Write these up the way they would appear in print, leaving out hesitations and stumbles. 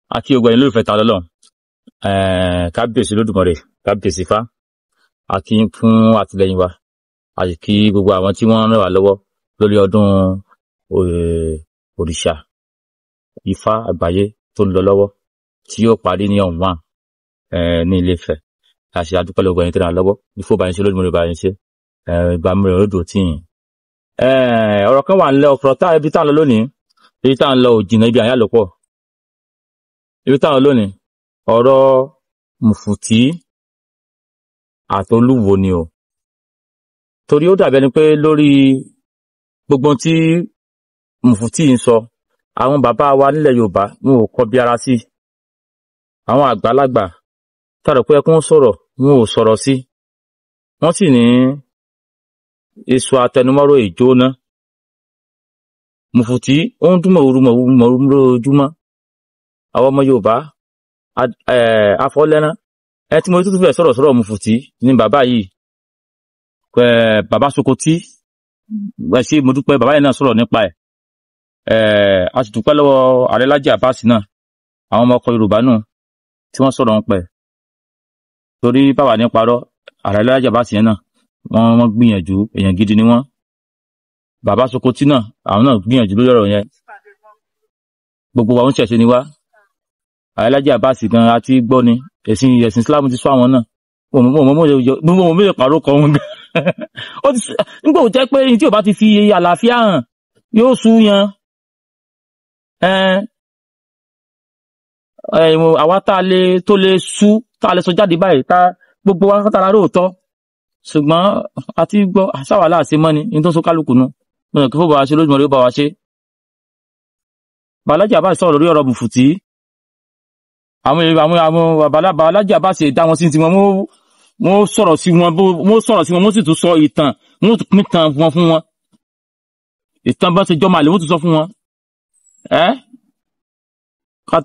Àti ògbà yín lólùfẹ́ ta lọ́lọ́, kábíyèsí Olódùmarè, kábíyèsí Ifá, a kí yín fún àtìlẹ́yìn wa, àti kí gbogbo àwọn tí wọ́n ràn wá lọ́wọ́ lórí ọdún òrìṣà Ifá àgbáyé tó ń lọ lọ́wọ́ tí yóò parí ní ọ̀hún wàn ní Ilé Ifẹ̀. Àṣẹ adúpẹ́ lọ́wọ́ ẹ̀yin tó ràn wá lọ́wọ́. Ifá bá yín ṣe, Olódùmarè bá yín ṣe, ìgbà mìíràn yóò dùn tì yín. Ọ̀rọ̀ kan wà nílẹ̀, ọ̀rọ̀ tá ibi tá à ń lọ lónìí, ibi tá à ń lọ ò jìnnà, ibi àyà ló pọ̀. Ibi tá à ń lọ lónìí, ọ̀rọ̀ Mùfùtí àtolúwo ni o. Torí ó dàbí ẹni pé lórí gbogbo ohun tí Mùfùtí ń sọ, àwọn bàbá wa nílẹ̀ Yorùbá wọn ò kọbi ara sí. Àwọn àgbàlagbà tàbí pé ẹkún sọ̀rọ̀, wọn ò sọ̀rọ̀ sí. Wọ́n sì ní èso àtẹnumọ́rọ̀ ìjóná. Mùfùtí ó ń dún mọ̀rú mọ̀rú mọ̀rú lójoojúmọ́. Àwọn ọmọ Yorùbá afọ́lẹ́rán. Ẹ tí mo tún fẹ́ sọ̀rọ̀ sọ̀rọ̀ Mùfùtí ni bàbá yìí. Bàbá Sokoti, ẹ ṣé, mo dúpẹ́, bàbá yìí náà sọ̀rọ̀ nípa ẹ̀. A sì dúpẹ́ lọ́wọ́ Ààrẹ Lájí Abbas náà, àwọn ọmọ ọkọ Yorùbá náà tí wọ́n sọ̀rọ̀ nípa ẹ̀. Torí báwa ní parọ́, Ààrẹ Lájí Abbas yẹn náà, wọ́n gbìyànjú, èèyàn gidi ni wọ́n. Bàbá Sokoti náà, àwọn náà gbìyànjú lórí ọ̀rọ̀ yẹn. Gbogbo wa ń ṣẹ̀ṣẹ̀ ni wá. Ààrẹ Lájí Abbas gan àti gbọ́ ni, ẹ̀sìn Islam ti sọ àwọn náà. Mo mọ̀ pàrọ̀ kọ wọn gan. Ó ti nígbà ó jẹ́ pé ní tí ò bá ti fi àlàáfíà hàn, yóò sú yan. Àwa tá a lè tó lè sú, tá a lè sọ jáde báyìí, tá gbogbo wa tá a lóòótọ́. Ṣùgbọ́n a ti gbọ́ sáwà láàṣẹ mọ́ ni, ní tó ń sọ kálukú nu. Mo rò kí fún bàbá ṣe lójúmọ́ ló bá wa ṣe. Bàbá Lájí Abbas sọ̀rọ̀ lórí ọ̀rọ̀ Mùfùtí. Àwọn bàbá Lájí Abbas dá wọn sí tiwọn, wọ́n sọ̀rọ̀ sí wọn, wọ́n sọ̀rọ̀ sí wọn, wọ́n sì tún sọ ìtàn, wọ́n tún pín tàn wọn fún wọn. Ìtàn bá ṣe jọmọ àlè, wọ́n tún sọ fún wọn.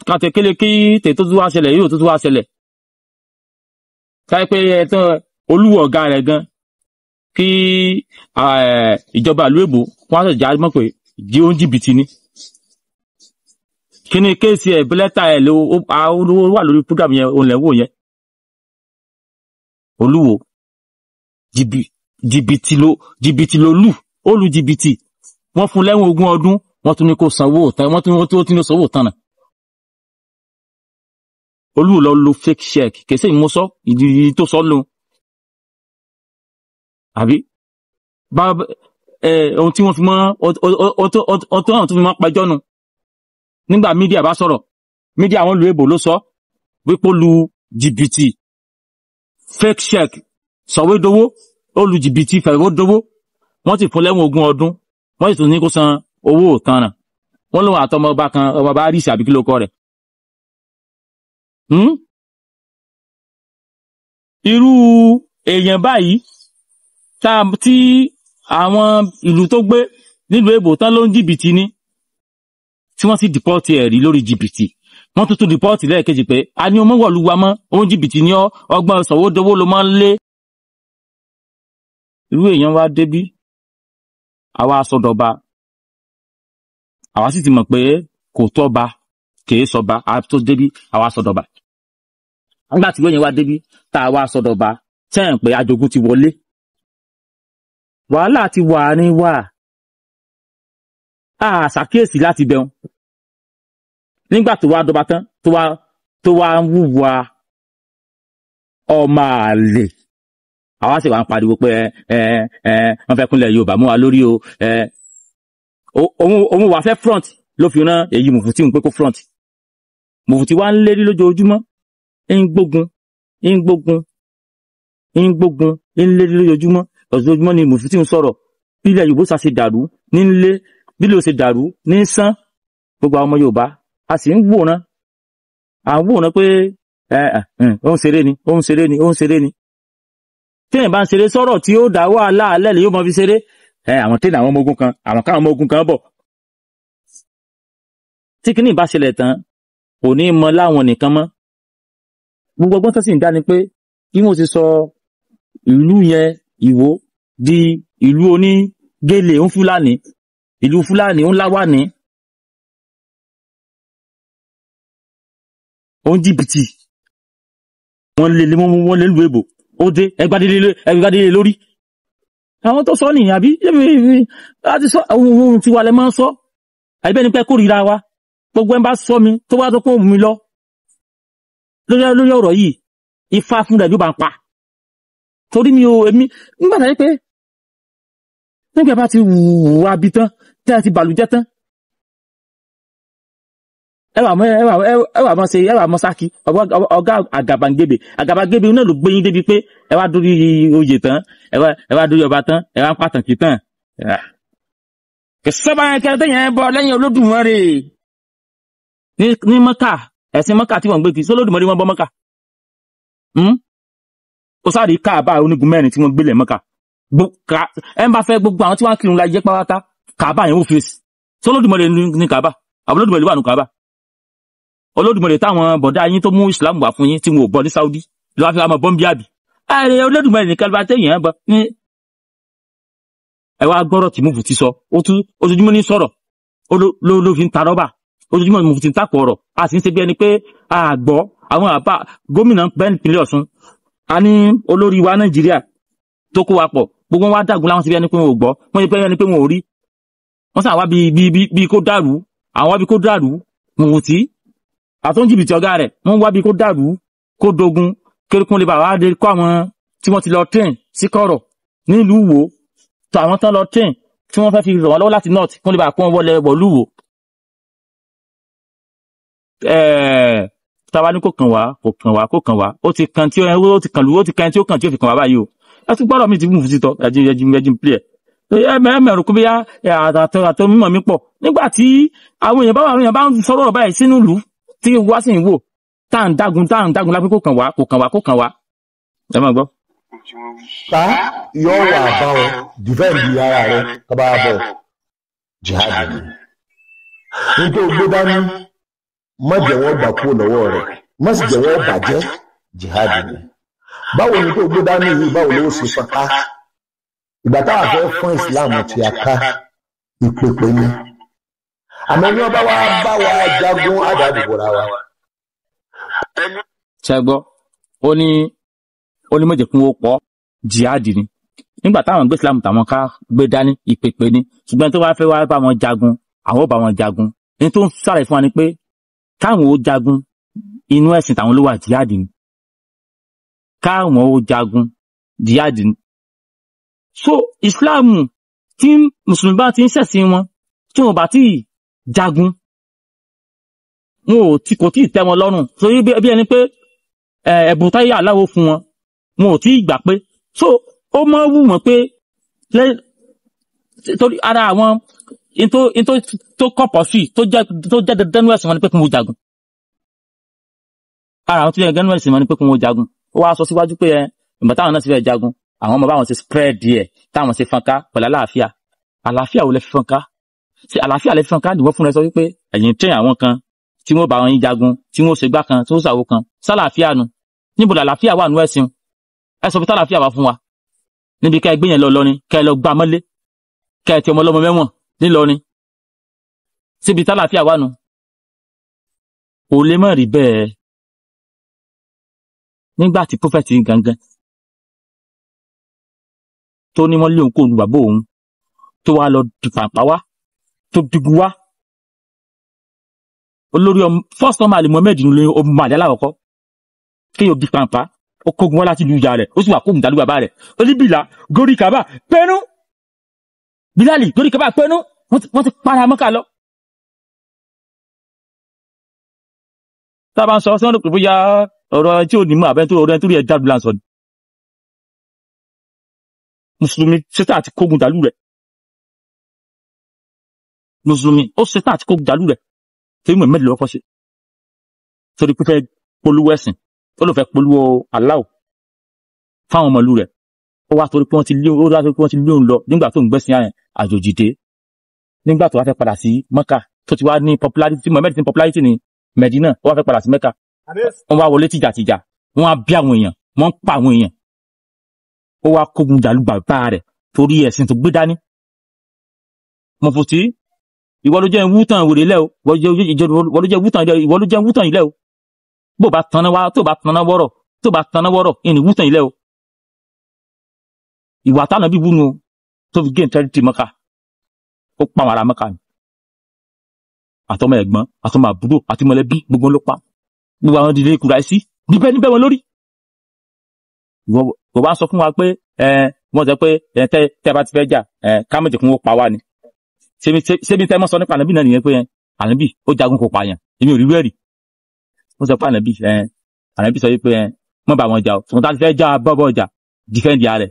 Kàtẹ́kẹ́lẹ́ kí tètè tó tún wá ṣẹlẹ̀, yóò tó tún wá ṣẹlẹ̀. Káyọ̀ pé ẹ̀tàn olúwo ọ̀gá rẹ̀ gan, kí ìjọba ìlú èbó wọ́n á sì já mọ̀ pé jí ó ń jìbìtì ni. Kí ni kéèsì ẹ̀ bílẹ́tà ẹ̀ ló wà lórí program yẹn, òun lẹ̀ ń wò yẹn. Olúwo jìbìtì ló lù, ó lu jìbìtì. Wọ́n fún lẹ́wọ̀n 20 ọdún, wọ́n tún ní kó sanwó tán, wọ́n tún ní sanwó tán náà. Olúwo lọ lo fake check, kèsè ìmúsọ, ìdí tó sọ lò. Àbí bá ohun tí wọ́n fi mọ́, ohun tó fi mọ́ pẹjọ́ nu. Nígbà mídíà bá sọ̀rọ̀, mídíà àwọn lu èbò ló sọ wípé ó lu jìbìtì fake check sọ̀wédowó, ó lu jìbìtì fẹ̀wédowó, wọ́n sì fún lẹ́wọ̀n 20 ọdún, wọ́n sì tún ní kó san owó òtanràn. Wọ́n lóun àtọmọ ọba kan, ọmọ ọba àríṣà àbí kí ló kọ rẹ̀. Irú èèyàn báyìí tí àwọn ìlú tó gbé nílùú èbò tán ló ń jìbìtì ni, tí wọ́n sì dìpọ́ọ̀tì ẹ̀ rí lórí jìbìtì. Wọ́n tún tún dìpọ́ọ̀tì lẹ́ẹ̀kejì pé a ní ọmọ wọ̀lú wa mọ́, ó ń jìbìtì ní ọgbọ́n sọ̀wọ́dowó ló máa ń lé. Irú èèyàn wá débí, àwa sọdọ̀ba, àwa sì ti mọ̀ pé kò tọ́ba, kìí sọba, a tó débí, àwa sọdọ̀ba. Nígbà tí èèyàn wá débí, tá a wá sọdọ̀ba, sẹ́yìn pé ajogun ti wọlé. Wàhálà ti wà ní wà. A ṣàkíyèsí láti bẹ̀rùn. Nígbà tó wá dọba tán, tó wá ń wúwa ọmọ àlè. Àwa sì wá ń pariwo pé ẹ wọ́n fẹ́ kúnlẹ̀ Yorùbá mú wa lórí o. Òun wà fẹ́ front ló fi rán èyí Mùfùtí ń pé kó front. Mùfùtí wá ń lérí lójoojúmọ́, ń gbógun, ń gbógun, ń gbógun, ń lérí lójoojúmọ́. Lójoojúmọ́ ni Mùfùtí ń sọ̀rọ̀. Bí ilẹ̀ Yorùbá ṣe dàrú ní ń lé, bí ilẹ̀ ṣe dàrú ní ń sán. Gbogbo àwọn ọmọ Yorùbá a sì ń wòran, à ń wòran pé ó ń ṣeré ni, ó ń ṣeré ni, ó ń ṣeré ni. Téèyàn bá ń ṣeré sọ̀rọ̀ tí ó dá wàhálà alẹ́ lè yóò mọ fi ṣeré. Àwọn téèyàn àwọn ọmọ ogun kan, àwọn káwọn ọmọ ogun kan bọ̀. Tí kíní bá ṣẹlẹ̀ tán, kò ní mọ láwọn nìkan mọ́. Gbogbo ọgbọ́n tó sì ń dá ni pé kí wọ́n ti sọ ìlú yẹn Ìwó di ìlú onígélé ń Fúlàní, ìlú Fúlàní ń láwàní. Òun jìbìtì. Wọ́n lé wọ́n lé lu èbò. Ó dé ẹgbàdélé lórí. Àwọn tó sọ nìyẹn àbí láti sọ ohun tí wà lẹ máa ń sọ. Àbí ẹni pé kórìíra wa. Gbogbo ẹ̀ ń bá sọ mi tó wá tó kó mi lọ. Lórí ọ̀rọ̀ yìí, ifá fún rẹ̀ ló bá ń pa. Torí mi ò èmi nígbà tá pé nígbà bá ti wù wá bí tán tẹ́ ẹ ti bàlújẹ́ tán. Ẹ wà mọ́ ṣe ẹ wà mọ́ sákì ọ̀gá àgàbàgebè àgàbàgebè náà ló gbé yín débi pé ẹ wá dórí oyè tán ẹ wá dórí ọba tán ẹ wá ń pàtàkì tán. Kẹsọ́ba yẹn kẹrẹ tẹ̀yẹ̀ bọ lẹ́yìn Olódùmarè ní Mọ́kà ẹ̀sìn Mọ́kà tí wọ́n ń gbé kí sólódùmarè wọ́n bọ́ Mọ́kà. Ó sáré káàbà onígun mẹ́rin tí wọ́n gbélé Mọ́kà. Ẹ ń bá fẹ́ gbogbo àwọn tí wọ́n kírun láyé pátá káàbà yẹn ó fèsì. Sólódùmarè ní káàbà àbúlódùmarè wà nù káàbà. Olódùmarè táwọn bọ̀dá yín tó mú Islam wá fún yín tí wọn ò bọ ní Saudi ló wá fi wá mọ bọ́m̀bí àbí. Ààrẹ Olódùmarè nìkan bá tẹ̀yìn ẹ̀ bọ ní. Ẹ wá gbọ́rọ̀ tí Mufti sọ, ó tún ojoojúmọ́ ní sọ̀rọ̀, ló fi ń ta rọ́bà, ojoojúmọ́ ní Mufti ń takò ọ̀rọ̀, a sì ń ṣe bí ẹni pé a gbọ́ àwọn àbá gómìnà bẹ́ẹ̀ nípínlẹ̀ Ọ̀ṣun, a ní olórí wa Nàìjíríà tó kó wa pọ̀, gbogbo wọn wá dàgún láwọn ṣe bí ẹni pé wọn ò gbọ́, wọ́n ṣe bí ẹni pé wọn ò rí. Wọ́n sàn wá bí kó dàrú, àwọn wá bí kó dàrú, Mufti àtúnjìbìtì ọ̀gá rẹ̀ wọ́n wá bí kó dàrú kó dogun kérékùn lè bá wá dé kó àwọn tí wọ́n ti lọ train sí kọ̀rọ̀ nílùú Ìwó tó àwọn tán lọ train tí wọ́n fẹ́ fi ràn wọ́n lọ́wọ́ láti north kó lè bá kó wọn wọlé wọ̀lú Ìwó. Táwa ní kò kàn wá kò kàn wá kò kàn wá ó ti kan tí ó ti kàn lù ó ti kan tí ó kàn tí ó fi kàn wá báyìí o ẹ tún gbọ́dọ̀ mi ti mú fún títọ́ ẹjí ẹjí ẹjí ń play ẹ mẹ́rù kó bí yá àtọ mímọ̀ mi pọ̀ nígbà tí àwọn èèyàn bá ń sọ̀rọ̀ báyìí sínú ìlú tí wá sí ìwò tá à ń dágun lápẹ́ kò kàn wá kò kàn wá kò kàn wá. Ẹ máa gbọ́. Ta yóò wà bá ọ dìfẹ́ǹdì ara rẹ tó bá bọ̀ jihad ni. Nítorí gbé dání má jẹ́ wọ́n gbà kúrò lọ́wọ́ rẹ̀ má sì jẹ́ wọ́n bàjẹ́ jihad ni. Báwo ni tó gbé dání yìí báwo ló ṣe fọ́nká? Ìgbà táwa fẹ́ fún Islam tí a ká ìpèpè ni. Àmọ́ ní ọba wa bá wa jagun àdàbòbòra wa. Ṣé gbọ́, ó ní mọ̀jẹ̀kún ó pọ̀ jihadi ni. Nígbà táwọn gbé Islam táwọn ká gbé dání ìpèpè ni. Ṣùgbọ́n tó bá fẹ́ wá bá wọn jagun, àwọn ò bá wọn jagun. Ní tó ń sàlẹ̀ fún wa ni pé káwọn ó jagun inú ẹ̀sìn táwọn ló wà jihadi ni. Káwọn ó jagun jihadi ni. So Islam tí Mùsùlùmí bá ti ń ṣẹ̀sìn wọn tí wọn bá tí jagun wọn ò tí kò tí ì tẹ́ wọn lọ́rùn torí bí ẹni pé ẹ̀bùn táyé aláwo fún wọn wọn ò tí ì gbà pé so ó mọ́ wù wọ́n pé torí ara àwọn tó kọ̀pọ̀ sí tó jẹ́ dandanú ẹ̀sìn wọn ni pé kí wọ́n jagun ara àwọn tó jẹ́ dandanú ẹ̀sìn wọn ni pé kí wọ́n jagun. Ó wá sọ síwájú pé ìgbà táwọn náà ti fẹ́ jagun àwọn ọmọ báwọn ṣe spread díẹ̀ táwọn ṣe fọ́nká pẹ̀lú àlàáfíà. Àlàáfíà ò lè fi fọ́nká? Ṣe àlàáfíà lè fi fọ́nká? Nìwọ́n fúnra ẹ sọ wípé ẹ̀yin train àwọn kan tí wọ́n bá wọn yín jagun tí wọ́n ṣègbà kan tí wọ́n ṣàwó kan sálàáfíà nu. Níbo làlàáfíà wà nú ẹ̀sìn? Ẹ sọ pé sálàáfíà wà fún wa níbi ká ẹ gbé yẹn lọ lọrin ká ẹ lọ gbá mọ́lé ká ẹ ti ọmọ ọlọ́mọ mẹ́wọ̀n nílọrin síbi sálàáfíà wà nù. Kò lè má rí bẹ́ẹ̀ nígbà tí prọfẹ̀tì gangan tó ní wọ́n lé òun kó lu bàbá òun tó wá lọ di pàǹpá wá tó digun wá olórí first ọmọ àlè Muhammed ní ọmọ àlè aláwọ̀kọ́ kéèyàn di pàǹpá ó kógun wá láti lu ìyá rẹ̀ ó sì wà kógun dàlú bàbá rẹ̀ ó ní bìlà gorí kaba pẹ́nu Bílálì gorí kaba pẹ́nu wọ́n ti para mọ́kà lọ. Tá a bá ń sọ sọ́nà pé bóyá ọ̀rọ̀ tí ò ní mú àbẹ́ tó ọ̀rọ̀ ẹ̀ tó rí ẹ̀ dàlú là ń sọ ni. Mùsùlùmí ṣetán àti kógun dàlú rẹ̀. Mùsùlùmí ó ṣetán àti kógun dàlú rẹ̀ torí Muhammed lọ́kọ́ ṣe torí pé fẹ́ polówó ẹ̀sìn ó ló fẹ́ polówó Allah fáwọn ọmọlú rẹ̀ ó wá torí pé wọ́n ti lé ó wá torí pé wọ́n ti lé òun lọ nígbà tó ń gbẹ́sìn àjòjì dé nígbà tó wá fẹ́ padà sí Mẹ́kà tó ti wá ní popularity tí Muhammed ti ní popularity ní Medina ó wá fẹ́ padà sí Mẹ́kà wọ́n wá wọlé tìjàtìjà wọ́n á bí àwọn èèyàn wọ́n ń pa àwọn èèyàn ó wá kógun dàlú bàbá rẹ̀ torí ẹ̀sìn tó gbé dání. Mufti ìwọ ló jẹ́ wútàn wèrè lẹ́ o, ìwọ ló jẹ́ wútàn ilẹ̀ o. Bó bá tanná wá, tó bá tanná wọ́rọ̀, tó bá tanná wọ́rọ̀, ìní wútàn ilẹ̀ o. Ìwà táwọn bí wúnu tó fi gain territory Mọ́kà, ó pa àwọn ará Mọ́kà ni. Àtọmọ ẹ̀gbọ́n, àtọmọ àbúrò, àti mọ̀lẹ́bí gbogbo ló pa. Gbogbo àwọn ìdílé Kùráíṣì níbẹ̀ níbẹ̀ wọn lórí. Ìwọ wá sọ fún wa pé wọ́n sọ pé tẹ́ bá ti fẹ́ jà ká má jẹ́ kí wọ́n pa wá ni. Ṣébi tẹ́ mọ́ sọ nípa ànábì náà nìyẹn pé ànábì ó jagun kò pààyàn, èmi ò rí wẹ́rì. Wọ́n sọ pé ànábì ànábì sọ pé mọ́ bá wọn jà o, ṣùgbọ́n tá a ti fẹ́ já bọ́bọ̀ jà dìfẹ́ǹdì ara rẹ̀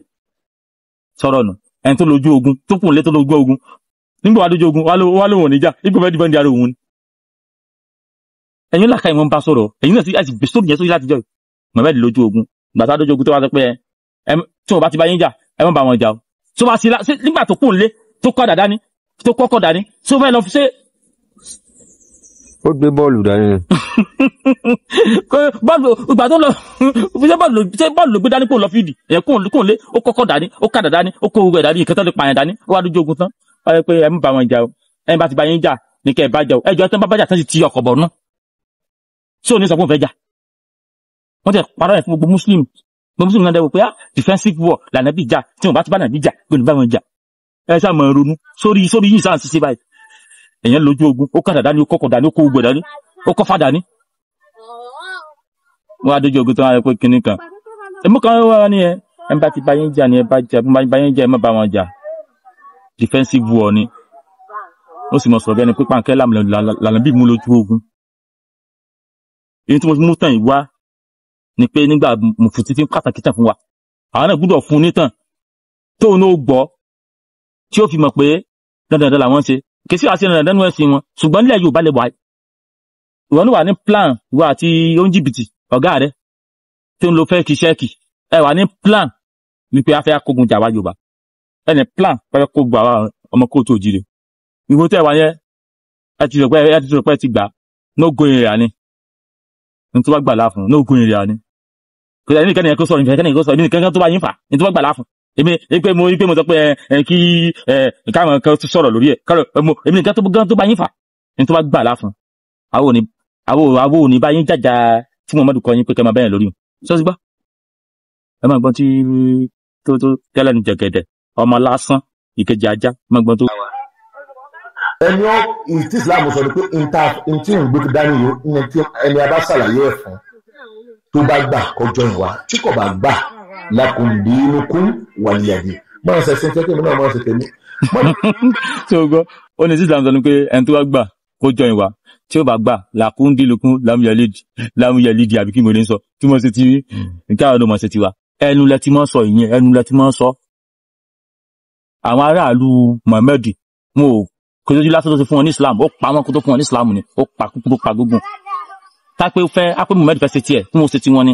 sọ̀rọ̀ nù. Ẹni tó lójú ogun tó kùn lé tó lójú ogun nígbà wàá lójú ogun wàá lóhùn níjà ipò fẹ́ dìfẹ́ǹdì ara òun ni. Ẹ̀yin làkà ìwọ̀n bá sọ̀rọ̀, ẹ̀yin náà sì àti gbèsè yẹn sórí láti jọ Mohammed lójú ogun. Gbàtà lójú ogun tó wá sọ pé tí wọn bá ti bá yín jà ẹ má bá wọn jà o. Tó bá sí nígbà tó kùn lé tó kọ́ dàdá ni tó kọ́kọ́ dání tó fẹ́ lọ ṣe. Ó gbé bọ́ọ̀lù dání. Bọ́ọ̀lù ìgbà tó lọ ṣé bọ́ọ̀lù ló gbé dání kó lọ fídì ẹ̀ kó lé ó kọ́kọ́ dání ó kàdà dání ó kó ogun ẹ̀ dání ìkẹtọ́ lè pààyàn dání ó wá dójú ogun tán. Ó yẹ pé ẹ má bá wọn jà o, ẹ bá ti bá yín jà ní kẹ́ ẹ bá jà o, ẹ jọ tán bá bá jà tán ti ti ọkọ̀ bọ̀ ná. Ṣé ò ní sọ fún òun fẹ́ jà? Wọ́n ti parọ́ ẹ̀ fún gbogbo Muslim. Gbogbo Muslim náà dẹ́wọ̀ pé á defensive war lànà bí jà tí wọ́n bá ti bá nàbí jà gbọ́dọ̀ bá wọn jà. Ẹ ṣáà mọ̀ ronú sórí sórí yìí sáà ń ṣiṣẹ́ báyìí. Èèyàn lójú ogun, ó kàdà dání, ó kọ́kọ̀ dání, ó kó ogun dání, ó kọ́fà dání. Wọ́n á dójú ogun tó wá rẹ pé kinní kan. Èmi kan wá ní ẹ, ẹ bá ti bá yín jà ni ẹ bá jà, bá yín jà ẹ má bá wọn jà. Defensive war ni. Ó sì mọ̀ sọ̀rọ̀ bí ẹni pé pàǹkẹ́ lànà bí mú lójú ogun. Èyí tí mo mú tàn yìí wá ni pé nígbà mùfùtí ti ń pàtàkì tàn fún wa, àwọn náà gbúdọ̀ fún un nítàn tóun ó gbọ́ tí ó fi mọ̀ pé dandandan làwọn ń ṣe. Kì í sí àṣẹ dandandan nínú ẹ̀sìn wọn, ṣùgbọ́n nílẹ̀ Yorùbá lè wà. Ìwọ ní wà ní plan ìwọ àti oúnjìbìtì ọ̀gá rẹ tó ń lo fẹ́ẹ̀kì ṣẹ́ẹ̀kì, ẹ wà ní plan wípé a fẹ́ kógun jà wá Yorùbá, ẹ ní plan fẹ́ kógun àwa ọmọ kóòtù òjìrè. Ìwọ tẹ́ wà yẹn ẹ ti rò pé ẹ ti rò pé ẹ ti gbà no going area ni. Ní tó bá gbà láàfún no going area ni. Kò sí ẹnikẹ́ni yẹn kó sọ̀rọ̀ ẹnikẹ́ni kó sọ̀rọ̀ ẹnikẹ́ni tó bá yín fà ní tó bá gbà láàfún. Èmi pé mo pé mo sọ pé ẹ kí ẹ káwọn kan sọ̀rọ̀ lórí ẹ̀ kárọ̀ mo èmi nìkan tó gan tó bá yín fà ní tó bá gbà láàfún. Àwọn ò ní bá yín jàjà tí Muhammadu kọ yín pé kẹ́ máa bẹ́yẹn lórí o. Sọ́sí gbọ́. Ẹ máa gbọ́n tí tó tó tẹ́lẹ̀ ní jẹ̀gẹ̀dẹ̀ ọmọ lásán ìkejì ajá máa gbọ́n tó. Ẹni ọ tí Islam sọ ni pé ntí ń gbé dání yìí ẹni a bá ṣàlàyé ẹ̀ fún tó bá gbà kọjọ ìwà tí kò bá gbà lakum dinukum waliyadin. Máa ṣe ṣe tẹ́tẹ́ mi náà máa ṣe tẹ̀mí. Tí o gbọ́, ó ní Islam sọ ni pé ẹni tó bá gbà kó jọ ìwà tí ó bá gbà lakum dinukum lam yalid àbí kí mo lè sọ tí mo ṣe ti rí nǹkan àwọn ọmọ ṣe tiwa. Ẹnu lẹ ti mọ́ sọ ìyẹn, ẹnu lẹ ti mọ́ sọ. Àwọn aráàlú Muhammad wọn ò kò lójú lásán tó ti fún wọn ní Islam, ó pa wọn kó tó fún wọn ní Islam ni, ó pa kúkú tó pa gbogbo. Tápé fẹ́ ápé Muhammad fẹ́ ṣe tiẹ̀ kí wọ́n ṣe tiwọn ni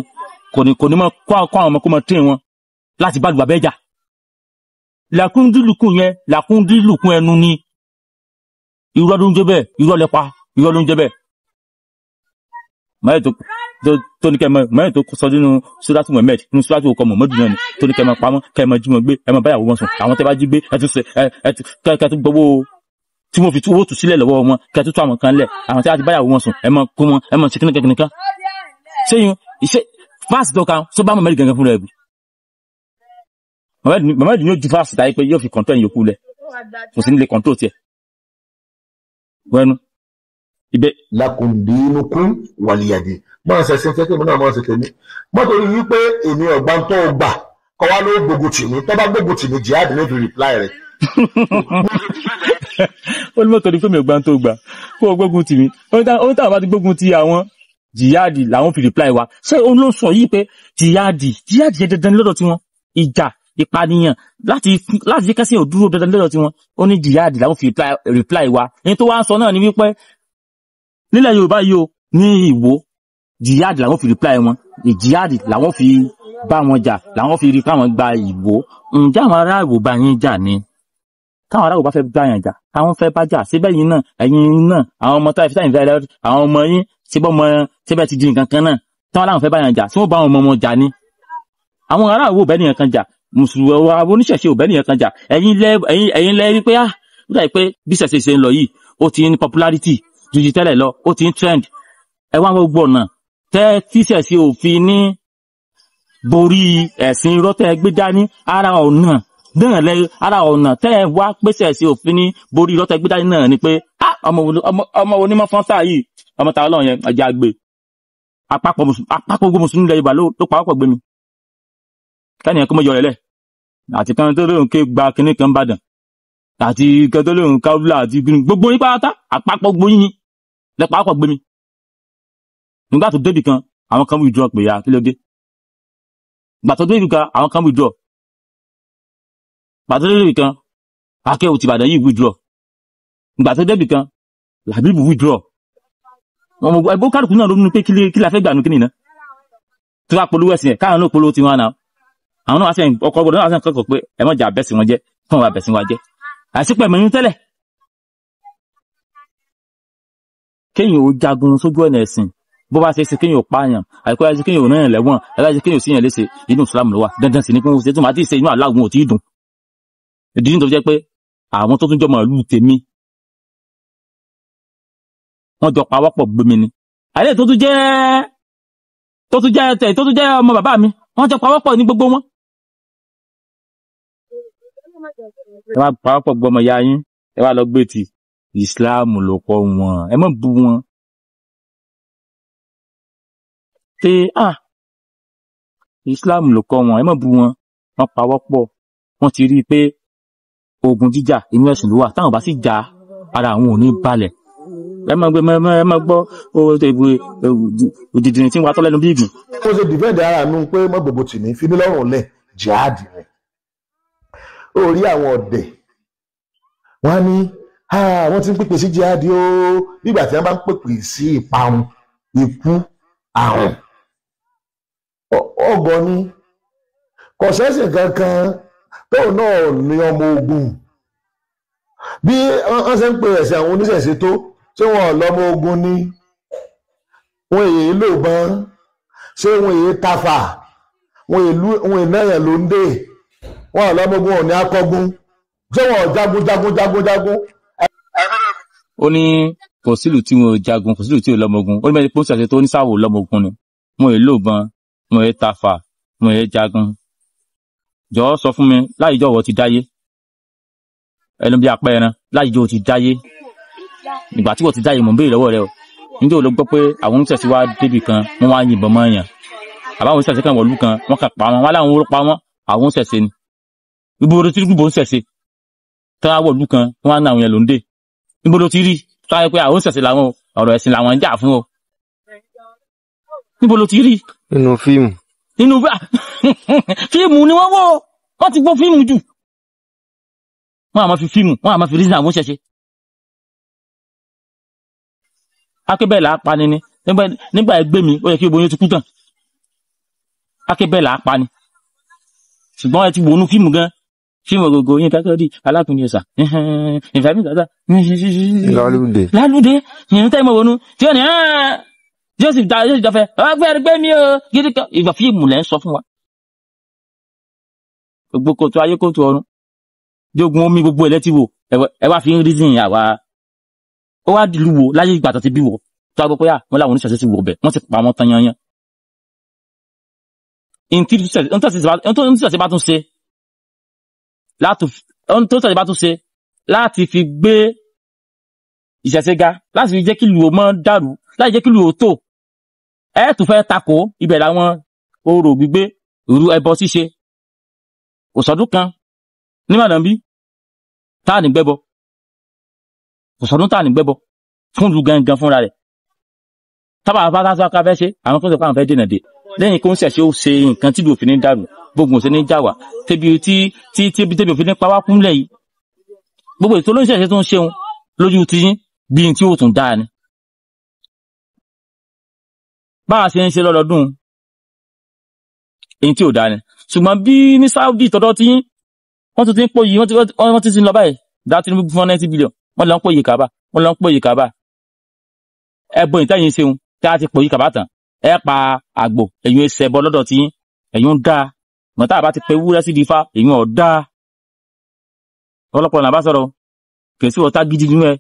kò ní mọ kó àwọn ọmọ kó mọ tíì wọn láti bá lùbàbẹ́ jà. Làkúndínlùkùn yẹn làkúndínlùkùn ẹnu ni irọ́ ló ń jẹ́ bẹ́ẹ̀, irọ́ lẹ pa, irọ́ ló ń jẹ́ bẹ́ẹ̀. Mẹ́rin tó ní kẹ́ mọ mẹ́rin tó sọ nínú Suratu Muhammad nínú Suratu ọkọ Muhammadu náà ni tó ní kẹ́ mọ pamọ́ kẹ́ mọ jí wọn gbé ẹ mọ báyàwó wọn sùn àwọn tẹ́ bá jí gbé ẹ tún ṣe ẹ kẹ́ tún gbowó tí wọ́n fi owó tù sílẹ̀ lọ́wọ́ wọn kẹ́ tún tú àwọn kan lẹ̀ àwọn tí a ti báyàwó wọn sùn ẹ mọ kó wọn ẹ mọ ṣe kíníkan kíníkan. Ṣé yín ṣe fásitì dọ́ka tó bá Muhammad gangan fúnra ẹ̀ bù? Muhammad ni yóò ju fásitì táyé pé yóò fi kọ̀ǹtọ́ ìyókù lẹ̀ kò sí nílé kọ̀ǹtọ́ tiẹ̀. Wẹ́nu ibẹ̀. Lakum dinukum waliyadin. Máa ṣe ṣe tẹ́tẹ́ mi náà máa ṣe tẹ̀mí. Mọ́tò yìí pé èmi ọ̀gbá tó gbà kọ́ wá ló gbógun tì mí tó bá gbógun tì mí jihad ló fi reply rẹ̀. Ó ní mọ́tò ní pé mi ò gbà tó gbà kó o gbógun tì mí, ó ní táwọn bá ti gbógun ti àwọn jihad làwọn fi reply wa. Ṣé òun ló sọ yìí pé jihad jihad yẹn dandan lọ́dọ̀ tiwọn, ìjà ìpànìyàn láti jẹ́ kẹ́sìn ò dúró dandan lọ́dọ̀ tiwọn, ó ní jihad làwọn fi reply wa. Ní tó wá ń sọ náà ni wípé nílẹ̀ Yorùbá yìí o ní Ìwó jihad làwọn fi reply wọn, jihad làwọn fi bá wọn jà làwọn fi rí káwọn gba Ìwó. Ǹjẹ́ àwọn ará Ìwó bá yín jà ni? Káwọn ará Ìwó bá fẹ́ bá yàn jà, àwọn fẹ́ bá jà síbẹ̀ yín náà ẹ̀yin náà àwọn ọmọ táyà fítáyìn fẹ́ àwọn ọmọ yín síbẹ̀ ọmọ síbẹ̀ ti di nǹkan kan náà táwọn làwọn fẹ́ bá yàn jà sí wọ́n bá àwọn ọmọ wọn jà ni? Àwọn ará Ìwó bẹ́ẹ̀ nìyẹn kan jà, mùsùlùmí àwọn oníṣẹ̀ṣe ò bẹ́ẹ̀ nìyẹn kan jà. Ẹ̀yin lẹ rí pé ah ó dàbí pé bí ṣẹ̀ṣe ṣe ń lọ yìí ó ti ní popularity ju ti tẹ́lẹ̀ lọ, ó ti ń trend. Ẹ wá gbogbo ọ̀nà Tẹ́ tíṣẹ̀ sí òfin ní borí ẹ̀sìn irọ́ tẹ́ gbé dání, ara ọ̀nà náà lẹ, ara ọ̀nà tẹ́ ẹ wá pèsè sí òfin ní borí irọ́ tẹ́ gbé dání náà ni pé ọmọ wo ni mọ́ fọ́n sáà yìí, ọmọ ta Ọlọ́run yẹn ẹja gbé. Àpapọ̀ gbogbo mùsùlùmí ilẹ̀ Yorùbá ló pawọ́pọ̀ gbé mi. Kẹ́nìyàn kó mọ́ yọ rẹ̀ lẹ̀. Àti kan tó lóun ké gba kinní kan Ìbàdàn, àti kan tó lóun káwùlà, àti gbogbo yín pátá, àpapọ̀ gbogbo yín lẹ pawọ́pọ̀ gbé mi. Nígbà tó débì kan, àwọn kan withdraw pé ya kí ló dé. Gbà tó débì kan, àwọn kan withdraw. Gbà tó débì kan, Akéwù ti Ìbàdàn yìí withdraw. Gbà tó débì kan, Làbíbù withdraw. Ẹgbẹ́ kálukú náà ló ní pé kí la fẹ́ gbà nù kí nìyẹn. Tó bá polówó ẹ̀sìn ẹ̀, káwọn náà polówó tiwọn náà. Àwọn náà wá sẹ́yìn ọkọ̀ gbọdọ̀ náà wá sẹ́yìn kọ́kọ́ pé ẹ má jà bẹ́sìn wọn jẹ́, kí wọ́n bá bẹ̀sìn wa jẹ́. Àìsípẹ̀ mẹ́yún tẹ́lẹ̀. Kéèyàn ó jagun sójú ọ̀nà ẹ̀sìn, bó bá ṣe é ṣe kéèyàn ó pààyàn, àìkú ayé ṣe kéèyàn ó náyàn lẹ́wọ̀n, àìkú ayé ṣe kéèyàn ó síyàn léṣe, inú Ìsìlámù ló wà. Dandan sì ni pé wọ́n ṣe tó máa ti ṣe inú aláàgùn ò tí ì dùn. Ìdí nìyí tó fi jẹ́ pé àwọn tó tún jọmọ ìlú tèmi, wọ́n jọ pawọ́pọ̀ gbé mi ni. Àlẹ́ tó tún jẹ́ ọmọ bàbá mi, wọ́n jọ pawọ́pọ̀ ní gbogbo wọn. Ẹ wá pawọ́pọ̀ gbọmọ ya yín, ẹ wá lọ gbé ti Ìsìlámù ló kọ́ wọn, ẹ má bú wọn. Ṣé Ìsìlámù ló kọ́ wọn, ẹ má bú wọn. Wọ́n pawọ́pọ̀, wọ́n ti rí i pé ogun jíjà inú ẹ̀sìn ló wà, táwọn bá sì jà ara àwọn ò ní balẹ̀. Ẹ má gbé, ẹ má gbọ́ òdìdìrín tí ń wa tọ́ lẹ́nu bí ìgbín. Ó ṣe dìfẹ́ǹdì ara mi pé mọ́ gbogbo tì mí fi mí lọ́rùn lẹ̀ jihad rẹ̀. Ó rí àwọn ọ̀dẹ̀ wọ́n á ní wọ́n ti ń pèpè sí jihad o, nígbà tí wọ́n bá ń pèpè sí ìparun, ikú, àrùn. Ọgọ́ ni kò sẹ́sìn kankan tóun náà ní ọmọ ogun. Bí wọ́n ṣe ń pè ẹ̀sìn àwọn oníṣẹ̀ṣe tó, ṣé wọn lọ́mọ ogun ni? Wọn èyí lò bọ́n, ṣé wọn èyí tafà, wọn èyí náyàn ló ń dè, wọn lọ́mọ ogun ò ní akọ́gun, ṣé wọn jagun jagun jagun jagun. Ó ní kò sílùú tí wọn ò jagun, kò sílùú tí ò lọ́mọ ogun. Ó ní bẹ́ẹ̀ pọ́ńsì àti tó ní sáwò lọ́mọ ogun ni, wọn èyí lò bọ́n, wọn èyí tafà, wọn èyí jagun. Jọ̀ọ́ sọ fún mi, láì jọ̀wọ́ ti dáyé, ẹnu bí apẹ́ ẹran, láì jọ̀wọ́ ti dáyé. Ìgbà tí wọ́n ti dáyé, mò ń béèrè lọ́wọ́ rẹ o. Níjẹ́ ò ló gbọ́ pé àwọn oníṣẹ̀ṣe wá débì kan, wọ́n wá yìnbọn mọ́ èèyàn. Àbáwọn oníṣẹ̀ṣe kan wọ̀lú kan, wọ́n kàn pa wọn, wọ́n láwọn oró pa wọ́n, àwọn oníṣẹ̀ṣe ni. Ibo ló ti rí gbogbo oníṣẹ̀ṣe? Tí wọ́n wọ̀lú kan, wọ́n á ná àwọn yẹn ló ń dè. Ibo ló ti rí? Tí wọ́n á pé àwọn oníṣẹ̀ṣe làwọn ọ̀rọ̀ ẹ̀sìn làwọn ń jà fún o. Níbo ló ti rí? Nínú fíìmù. Nínú fíìmù ni wọ́n wò, wọ́n ti gbọ́ fíìmù jù. Wọ́n á máa fi fíìmù, wọ́n á máa fi rísìn àwọn oníṣẹ̀ṣe. Akébẹ̀ là á pani ni nígbà ẹgbẹ́ mi, ó yẹ kí obìnrin ti kú tán. Akébẹ̀ là á pani, ṣùgbọ́n ẹ ti wọnú fíìmù gan, fíìmù gbogbo yín kákẹ́rì alákùnrin ọ̀sà ìfẹ́mi dada lálùdé lálùdé yìnyín tẹ́ mọ̀ wọnú tí ó ní Joseph da Joseph dafẹ́ ọgbẹ́ ẹgbẹ́ mi o gidi kan. Ìgbà fíìmù lẹ́ ń sọ fún wa, gbogbo kòtò ayé kòtò ọ̀run jogun omi gbogbo ẹ̀ lẹ́tí wò, ẹ wá fi ń rí àwa. Ó wá dìlú wo láyé ìgbà tó ti bí wọ tó a gbọ́ pé wọ́n láwọn oníṣẹ̀ṣe ti wọ̀ bẹ̀, wọ́n ti pa wọ́n tán yanyan. Oníṣẹ̀ṣe bá tún ṣe láti fi gbé ìṣẹ̀ṣe ga, láti fi jẹ́ kí ìlú ó mọ́ dàrú, láti jẹ́ kí ìlú ó tò. Ẹ tún fẹ́ takò ibẹ̀ làwọn orò gbígbé, ìrú ẹbọ ṣíṣe. Kò sọdún kan ní Ìbàdàn bí táà ní gbẹ́bọ, kò sọdún táà ní gbẹ́bọ fún ìlú gangan fúnra rẹ̀. Tábà bá tá ká fẹ́ ṣe, àwọn kan sọ pé àwọn fẹ́ dènà dé. Lẹ́yìn kó ń ṣẹ̀ṣẹ̀ ó ṣe nǹkan tí òfin ní dàrú, gbogbo òṣè ní jà wá, tẹ́bi tí tẹ́bi òfin ní pa wá kúnlẹ̀ yìí. Gbogbo ètò olóṣèṣe tó ń ṣeun lójú ti yín bí n tí ó tún dáa ni. Bá a ṣe ń ṣe lọ́dọọdún, èyí tí ò dáa ni. Ṣùgbọ́n bí ní Saudi tọ́dọ̀ tí yín, wọ́n tún ti ń pò yìí, wọ́n ti ń lọ báyìí, dá Tinubu fún 90 billion, wọ́n lọ ń pò yìí kàbá, wọ́n lọ ń pò yìí kàbá. Ẹbọ ìtẹ́yìn ṣeun tí a ti pò yìí kàbá tán, ẹ pa àgbò, ẹ̀yin ẹsẹ̀ bọ lọ́dọ̀ tí yín, ẹ̀yin ń dáa. Mọ̀ tá a bá ti pe wúrẹ́ sí di ifá, ẹ̀yin ò dáa. Ọlọ́pàá náà bá sọ̀rọ̀, kì í sí ọ̀tá gidi nínú ẹ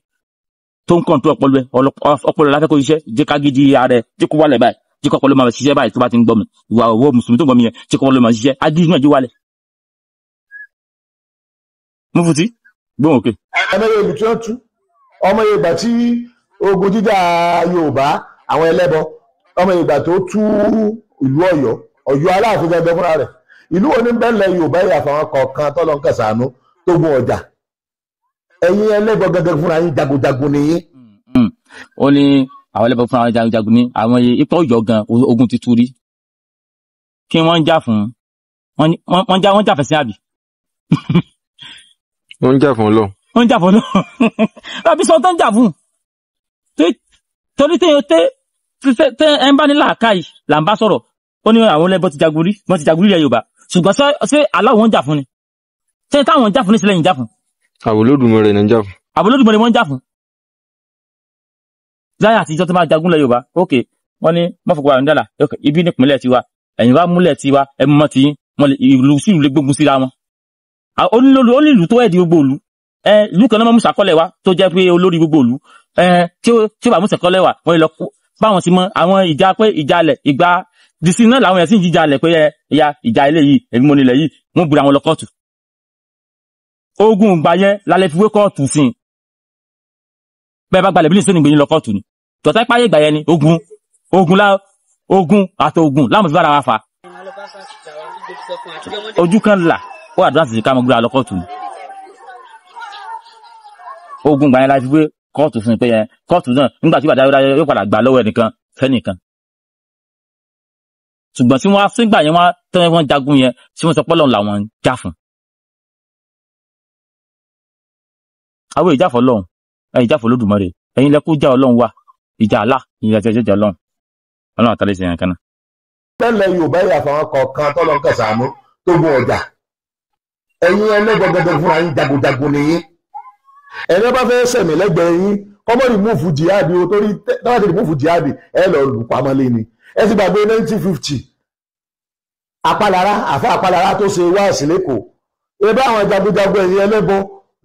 tó ń kọ̀ǹtú ọpọlọ ẹ, ọpọlọ láfẹ́ kó iṣẹ́, jẹ́ ká gidi ara ẹ, jẹ́ kó wálẹ̀ báyìí, Jẹ́ kọ́kọ́ ló máa ṣiṣẹ́ báyìí tó bá ti ń gbọ́ mi. Ìwà owó mùsùlùmí tó ń gbọ́ mi yẹn, jẹ́ kọ́kọ́ ló máa ṣiṣẹ́. Agídí náà jó wálẹ̀. Mufti, gbóhùn òkè. Ọmọ Yorùbá tí wọ́n tú, ọmọ Yorùbá tí ogun jíjà Yorùbá àwọn ẹlẹ́bọ, ọmọ Yorùbá tó tú ìlú Ọ̀yọ́, Ọ̀yọ́ Aláàfin gẹ́gẹ́ fúnra rẹ̀. Ìlú wo ní bẹ́ẹ̀lẹ̀ Yorùbá yìí àfàwọn kọ̀ọ̀kan tọ́lọ́ ń kẹsànánú tó gun ọjà. Ẹ̀yin ẹlẹ́bọ gẹ́gẹ́ fúnra yín jagunjagun ni yín. Ó ní àwọn ẹlẹ́bọ fúnra wọn jagunjagun ní àwọn ipò Ọ̀yọ́ gan ogun ti tú rí. Kí wọ́n ń jà fún? Wọ́n jà fẹ̀sìn àbí? Wọ́n ń jà fún Ọlọ́run. Wọ́n ń jà fún Ọlọ́run. Àbí sọ tó ń jà fún. Torí tẹ ẹ ń bá ní làákàyè là ń bá sọ̀rọ̀. Ó ní àwọn ẹlẹ́bọ ti jagun rí, wọ́n ti jagun rí ilẹ̀ Yorùbá. Ṣùgbọ́n ṣé aláwọ̀ ń jà fún ni? Ṣé táwọn ń jà fún ní sílẹ̀ ń jà fún? Àbólódùmarè ní ń jà fún. Àbólódùmarè wọ́n ń jà fún. Láyé àtijọ́ tó máa jagun lẹ̀ Yorùbá, ok, wọ́n ní mọ́fọ̀kọ́ àwọn dàlà, ibi nípìnlẹ̀ tiwa, ẹ̀yin wá múlẹ̀ tiwa, ẹ mú mọ́ tiyín, wọ́n lè ìlú sí ìlú lè gbógun síra wọn. Ó ní ìlú tó ẹ̀dí gbogbo ìlú. Ìlú kan náà máa mú sàkọ́lẹ̀ wa tó jẹ́ pé olórí gbogbo ìlú. Tí ó bá mú sàkọ́lẹ̀ wa, wọ́n lè lọ báwọn ti mọ àwọn ìjà pé ìjà alẹ̀ ìgbà dìsí náà làwọn ẹ̀sìn jíjà alẹ̀ pé ẹ ya ìjà ilé yìí, èmi mo nílẹ̀ yìí, wọ́n búra wọn lọ kóòtù. Ogun ìgbà yẹn lálẹ́ fi wé kóòtù sí i. Bẹ́ẹ̀ bá gbalẹ̀ bí nìṣẹ́ nìgbè yín lọ kóòtù ni. Tọ́tà ìpáyé ìgbà yẹn ni ogun ogun lá ogun àti ogun láwọn fi bára wa fà. Ojú kan là ó àdúrà sì ká mọ gbéra lọ kóòtù ni. Ogun ìgbà yẹn la fi wé kóòtù fún mi pé yẹn kóòtù náà nígbà tí bàdá yóò padà gbà lọ́wọ́ ẹnìkan fẹ́nìkan. Ṣùgbọ́n tí wọ́n á sígbà yẹn wọ́n tẹ́ wọ́n jagun yẹn tí wọ́n sọ pé Ọlọ́run làwọn ń jà fún. Àwọn ìjà fún Ọlọ́run, ẹ̀yin ìjà fún Olódùmarè, ẹ̀yin lẹ kó já Ọlọ́run wá, ìjà àlá, ìjà jẹjẹrẹ Ọlọ́run. Ọlọ́run àtàlẹ́ ìṣẹ̀yàn kan náà. Bẹ́ẹ̀lẹ̀ Yorùbá yìí àfàwọn kọ̀ọ̀kan tọ́lọ́ ń kẹsànánú tó gun ọjà. Ẹ̀yin ẹlẹ́bọ gẹ́gẹ́ fúnra yín jagunjagun ni yín. Ẹ̀yin bá fẹ́ sẹ̀mí lẹ́gbẹ̀ẹ́ yín, kọ́mọ́ rìmúfù jihadi o, torí tọ́wọ́ ti rìmúfù jihadi ẹ lọ lù pamọ́ lé ni. Ẹ ti gbàgbé 1950 Apálára, àfa Apálára tó ṣe wáàsí lẹ́kọ̀ọ́. Ẹ bá àwọn jagunjagun ẹ̀yin ẹlẹ́bọ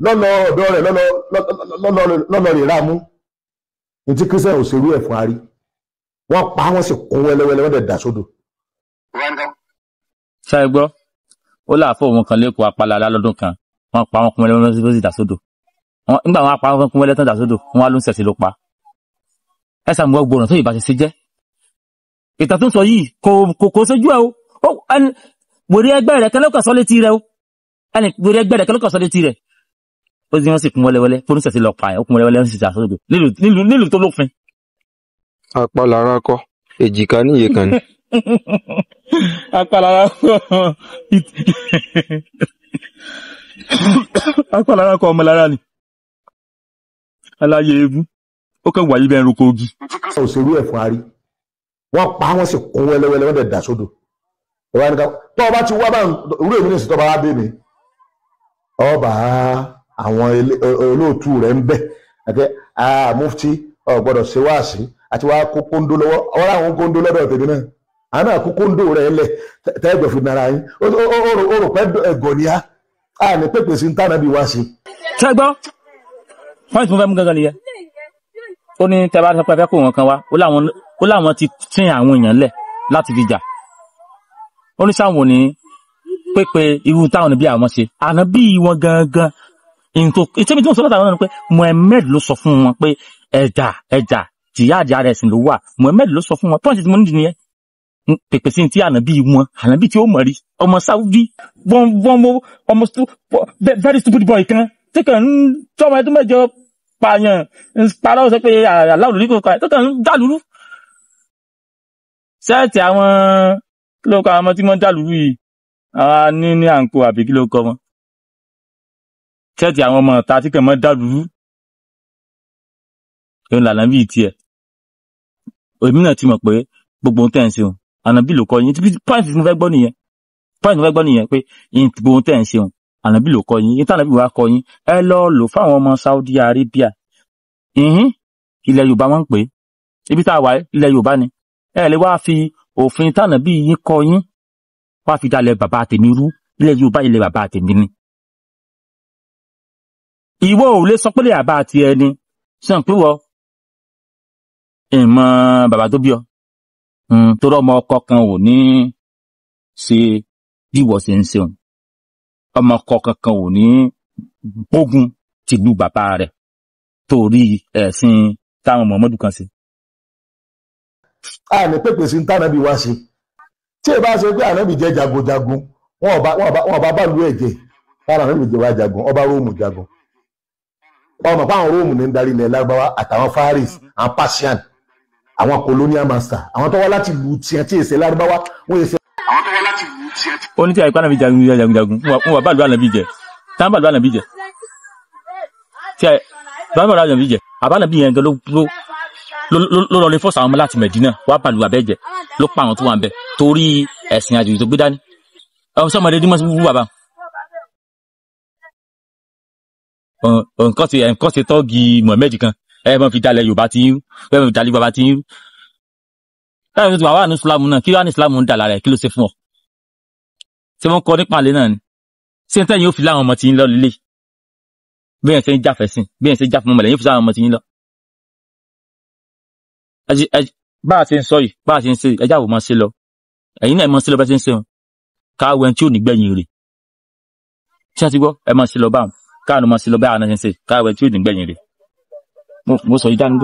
lọ́nà ọ̀dọ́ rẹ̀ lọ́nà rẹ̀ rámú. Ní tí Christian ò ṣerú ẹ̀ fún arí. Wọ́n pa wọ́n sì kún wẹ́lẹ́wẹ́lẹ́, wọ́n dẹ̀ dà sódò. Ṣé ẹ gbọ́? Ó láàfọ̀ òun kan lẹ́kọ̀ọ́ Apálára lọ́dún kan. Wọ́n pa wọ́n kún wẹ́lẹ́wẹ́lẹ́ wọ́n sì dà sódò. Nígbà wọn pa wọ́n kún wẹ́lẹ́ tán dà sódò, wọ́n á ló ń ṣẹ̀ṣẹ̀ ló pa. Ẹ sàmúwọ́ gbọ́ràn tó ìbá ṣe ṣe jẹ́. Ìtàn tó ń sọ yìí kò sójú ẹ o. Wèrè ẹgbẹ́ rẹ̀ kẹlẹ́kọ̀ sọ létí rẹ o. Ẹni wèrè ẹgbẹ́ rẹ̀ kẹlẹ́kọ̀ sọ létí rẹ̀. Ó sì wọ́n sì kún wẹ́lẹ́wẹ́lẹ́, fóònù ṣẹ̀ṣẹ̀ lọ pa ẹ̀, ó kún wẹ́lẹ́wẹ́lẹ́ ó sì dà sódò. Nílùú tó lófin. Apálára kọ́, èjìká níye kan ni. Apálára kọ́ Apálára kọ́ ọmọ lára ni. Aláyé eégún, ó kàn wáyé bẹ́ẹ̀ roko ogi. Òṣèlú ẹ̀ fún arí. Wọ́n pa wọ́n sì kún wẹ́lẹ́wẹ́lẹ́, wọ́n dẹ̀ dà sódò. Tọ́ ọba ti wá bá irú èmi nìsí tọ́ba wá bẹ́ mi. Ọba àwọn olóòtú rẹ̀ ń bẹ̀. Àti mufti ò gbọ́dọ̀ ṣe wáàsí àti wá kó kóńdó lọ́wọ́. Ọwọ́ àwọn kóńdó lọ́dọ̀ tèmi náà. Àwọn náà kó kóńdó rẹ̀ lẹ̀ tẹ́gbẹ̀ fi nara yín. Ó rò pé ẹ̀gọ́ ni á. A ní pèpè sí ń tànà bí wá sí. Ṣé gbọ́? Pọ́ìntì mo fẹ́ mú gangan nìyẹn. Ó ní tẹ́ bá sọ pé ẹ fẹ́ kó wọn kan wá, ó láwọn ti tín àwọn èèyàn lẹ̀ láti fi jà. Ó ní sáwọn ní pépè irú táwọn níbi àwọn ṣe. Àná bí wọn gangan. Ìtẹ́mi tí wọ́n sọ látàwọn náà ni pé Muhammed ló sọ fún wọn pé ẹ̀jà ẹ̀jà jihad ara ẹ̀sìn ló wà. Muhammed ló sọ fún wọn. Pọ́ìntì tí mo nídìí nìyẹn. Pèpè sí ti àná bí wọn, àná bí tí ó mọ̀ rí. Ọmọ Saudi, wọ́n ọmọ very stupid boy kan tí kàn ń tọ́mọ ẹdún mẹ́jọ pààyàn ń parọ́ sọ pé aláwọ̀ ní kò kọ́ ẹ̀ tó kàn ń dàlúrú. Sẹ́ẹ̀tì àwọn kí ló kọ àwọn ọmọ tí wọ́n dàlúrú yìí, àwọn ní àǹkó àbí kí ló kọ wọn. Sẹ́ẹ̀tì àwọn ọmọ ọ̀tá tí kàn mọ́ dàlúrú. Òun lànà bíi tiẹ̀. Èmi náà ti mọ̀ pé gbogbo ohun tẹ́ ń ṣe òun, ànábì ló kọ́ yín. Pọ́ìntì tí mo fẹ́ gbọ́ nìyẹn. Pọ́ìntì mo fẹ́ gbọ́ nìyẹn pé gbogbo ohun tẹ́ ń ṣe òun, ànábì ló kọ́ yín. Ìtàn ànábì wa kọ́ yín. Ẹ lọ lò fáwọn ọmọ Saudi Arabia. Ilẹ̀ Yorùbá wọ́n ń pè é. Ibi tá a wà ilẹ̀ Yorùbá ni. Ẹ lè wá fi òfin tànàbí yín kọ́ yín. Wá fi dalẹ̀ bàbá tèmi rú. Ilẹ̀ Yorùbá ilẹ̀ bàbá tèmi ni. Ìwọ ò lè sọ pé lè bàbá ti ẹni. Sàn pé wọ ìmọ̀ bàbá tó bí ọ. Torí ọmọ ọkọ kan ò ní ṣe bí wọ́n ṣe ń ṣeun, ọmọ ọkọ kankan ò ní gbógun tìlú bàbá rẹ̀ torí ẹ̀sìn táwọn Muhammadu kan ṣe. A ní pèpè sí tànàbí wá ṣe tí ẹ bá ṣe pé ànábì jẹ́ jagunjagun, wọn ọba bá lu ẹ̀jẹ̀ táwọn ànábì jẹ́ wá jagun, ọba Róòmù jagun. Ọmọ pa àwọn Róòmù ní ń darí ilẹ̀ Lárúbáwá àtàwọn Faris, àwọn Persian, àwọn colonial master, àwọn tó wá láti lu tiẹ̀ tí èsè Lárúbáwá wọ́n èsè. Ó ní tí àìpá ànábì jagun jagun jagun, wọn wà bá lu ànábì jẹ, táwọn bá lu ànábì jẹ, tí àì bá lu ànábì jẹ, àbá ànábì yẹn gan ló lọ lè fọ́sà àwọn ọmọ láti Mẹ̀dínà wà bá lu abẹ́ jẹ, ló pa àwọn tó wà ń bẹ torí ẹ̀sìn àjòjì tó gbé dání. Ọ̀hún sọmọdé dímọ̀ sí wúwú bàbá nǹkan ṣe tọ́ọ̀gì Muhammed kan, ẹ mọ̀ fi dalẹ̀ Yorùbá tí ń ẹ mọ̀ fi dalẹ̀ bàbá tí ń láti fi wà ní Islam náà. Kí wà ní Islam ń dà lára ẹ̀? Kí ló ṣe fún ọ? Ṣé wọ́n kọ́ nípa àlẹ́ náà ni? Ṣé tẹ́yìn ó fi láwọn ọmọ tí ń lọ lílé bí ẹ̀ ṣe ń jáfẹ́ sìn, bí ẹ̀ ṣe ń jáfẹ́ mọ́mọ́lẹ̀ yóò fi láwọn ọmọ tí ń lọ? Bá a ṣe ń sọ yìí, bá a ṣe ń ṣe, ẹjá wò máa ṣe lọ. Ẹ̀yin náà ẹ máa ṣe lọ bá ṣe ń ṣe wọn, káwọ ẹni tí ò ní gbẹ̀yìn rè. Ṣé ẹ ti gbọ́? Ẹ máa ṣe lọ báwọn, káwọn máa ṣe lọ báwọn náà ṣe ń ṣe, káwọ ẹni tí ò ní gbẹ̀yìn rè. Mo sọ yìí dánú.